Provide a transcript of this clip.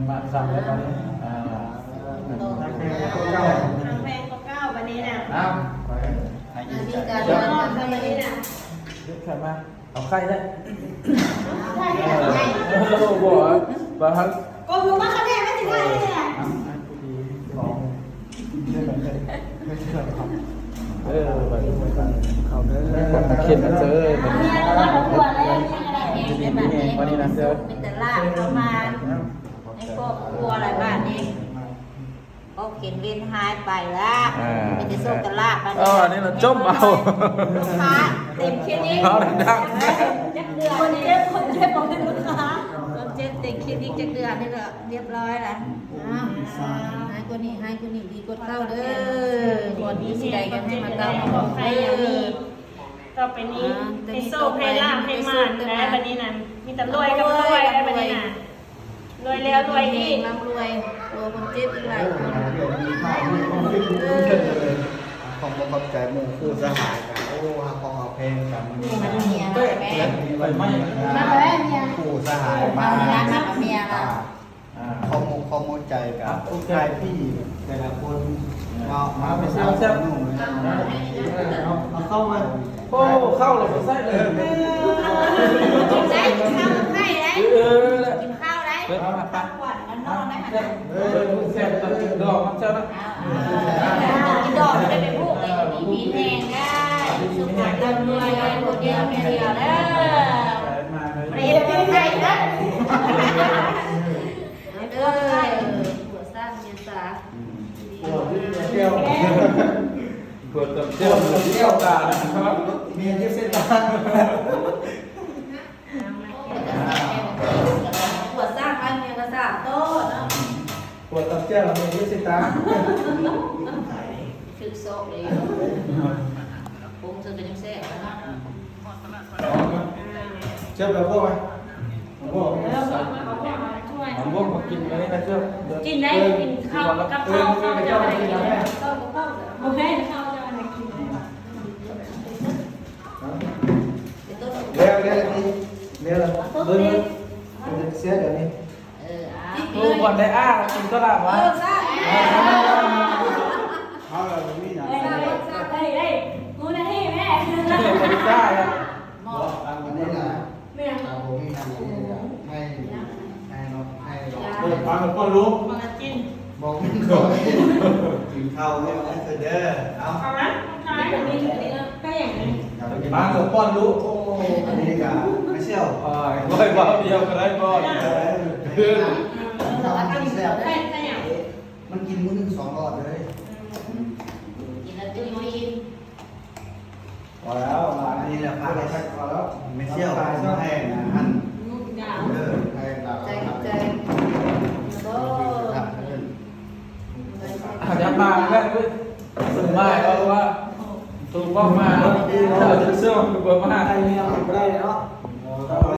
ມາຊ້ຳແລ້ວບັດນີ້ ອ່າ ຮັກແພງກວ່າເກົ່າ ຮັກແພງກວ່າເກົ່າບັດນີ້ນະ ເອົາ ໃຫ້ດີໃຈ ບັດນີ້ນະ ເຮັດຂຶ້ນມາ ເອົາໄຂ່ໄດ້ ໄຂ່ ເອີ ບໍ່ ບໍ່ທັນ ກົມລົງມາຄະແນນມັນຊິໄດ້ນີ້ແຫຼະ ເອີ ເອີ ບັດນີ້ເຂົ້າເດີ ເຂັ້ມເດີ ເມຍລະວ່າບໍ່ຕົວະແລ້ວ ເມຍກໍໄດ້ ຢູ່ດີມີແຮງ ບັດນີ້ນະເດີ ມີແຕ່ລາບເຂົ້າມາ ໃນຄອບຄົວຫຼາຍບາດນີ້ ເພາະເຂັນເວັນຫາຍໄປລະ ອ່າ ມີແຕ່ໂຊກແຕ່ລາບບາດນີ້ ເອີ ອັນນີ້ລະຈົມເອົາ ລູກຄ້າເຕັມຄລີນິກ ເອົາດັງໆ ຈັກເທື່ອ ຄົນເຈັບ ຄົນເຈັບບໍ່ແມ່ນລູກຄ້າ ຄົນເຈັບເຕັມຄລີນິກຈັກເທື່ອ ອັນນີ້ລະ ຮຽບຮ້ອຍລະ ອືມ ຫາຍກວ່ານີ້ ຫາຍກວ່ານີ້ ດີກວ່າເກົ່າເດີ ຄວນມີຊິໄດ້ກໍໃຫ້ມາຕາມເອົາເດີ ຕໍ່ໄປນີ້ ອ່າ ໃຫ້ໂຊກໃຫ້ລາບໃຫ້ໝານໄດ້ບັດນີ້ນັ້ນ ມີແຕ່ລວຍກັບລວຍໄດ້ບັດນີ້ນະ ລວຍແລ້ວລວຍອີກ ລ່ຳລວຍ ໂອ້ ຄົນເຈັບອີກຫຼາຍຄົນ ເອີ ຂອບອົກຂອບໃຈໝູ່ຄູ່ສະຫາຍກັນ ໂອ້ ຮັກຂອງເຮົາແພງກັນ ເປັນໝູ່ຄູ່ສະຫາຍມາ ອ່າ ຂອບອົກຂອບໃຈກັນ ອ້າຍພີ່ແຕ່ລະຄົນ ເວົ້າມາເປັນແຊວໆ ເອົາເຂົ້າມາ ໂອ້ ເຂົ້າແລ້ວບໍ່ໃສ່ເລີຍ ໄດ້ກິນເຂົ້າໄດ້ ເອີ ກິນເຂົ້າໄດ້ ເອີ ພັກຜ່ອນກັນນອນໄດ້ຫັ້ນນະ ເອີ ແຊວໆ ດອກມັນເຈົ້ານະ ອ່າ ກິນດອກໄດ້ໄປປູກໄດ້ ຢູ່ດີມີແຮງໄດ້ ສຸກໝານລ່ຳລວຍ ຄົນດຽວແມ່ດຽວເດີ ບໍ່ໄດ້ເຮັດໃຫ້ໃຜເດີ ເອີ ຜົວສ້າງເມຍສາ ອືມ ຜົວທີ່ເມຍແກ້ວ ຜົວຕຳແຈ່ວ ຜົວຕຳແຈ່ວ ເມຍເຈັບເສັ້ນຕາ ຜົວສ້າງຮ້ານເມຍກໍສາມໂຕເນາະ ຜົວຕຳແຈ່ວ ເມຍເຈັບເສັ້ນຕາ ຖືກຊອກເລີຍ ປຸງເຊິ່ງກໍຍັງແຊບແລ້ວເນາະ ເຈົ້າໄປບອກໄປ ບອກ ເອີ ບອກ ບອກ ບອກ ມາກິນອັນນີ້ນະເຈົ້າ ກິນໄດ້ ກິນເຂົ້າກັບເຂົ້າ ເຈົ້າໄດ້ກິນ ບໍ່ແພ້ເຂົ້າເຈົ້າໄດ້ກິນ ແລ້ວ ແລ້ວ ແລ້ວ ເບິ່ງ ເສຍດຽວນີ້ ເອີ ໂອ້ ບ່ອນໄດ້ອ້າ ກິນຕົວລະວະ ເອີ ເອົາລະ ບໍ່ມີຫຍັງ ເອີ ເອີ ເອີ ຮູ້ນະນີ້ແມ່ ບໍ່ໄດ້ຊ້າ ບໍ່ ອັນນີ້ນະ ແມ່ນ ອ່າ ບໍ່ມີຫຍັງ ໃຫ້ ໃຫ້ເນາະ ໃຫ້ເນາະ ເອີ ປານກໍປ້ອນລູກ ມາກິນ ບໍ່ກິນ ກິນເຂົ້າໃຫ້ມັນເດີ ເອົາ ເອົາມາ ປານກໍປ້ອນລູກ ໂອ້ ອັນນີ້ກະ ມາຊຽວ ໂອ້ຍ ບໍ່ ດຽວກໍໄດ້ບໍ່ ເອີ ມັນກິນມື້ໜຶ່ງສອງຮອບເລີຍ ກິນແລ້ວຕື່ນບໍ່ອີ່ມ ພໍແລ້ວ ອັນນີ້ແຫຼະ ພາໄປ ພໍແລ້ວ ແມ່ຊຽວ ໃຫ້ອັນນັ້ນ ເອີ ໃຫ້ລາວ ໃຈ ໃຈ ອາຈານມາແລ້ວ ເອີຍ ສະບາຍເອົາວ່າ ໂຕບໍ່ມາ ເຈົ້າຈະເຊື່ອວ່າບໍ່ມາ ໄດ້ແລ້ວ ບໍ່ໄດ້ເນາະ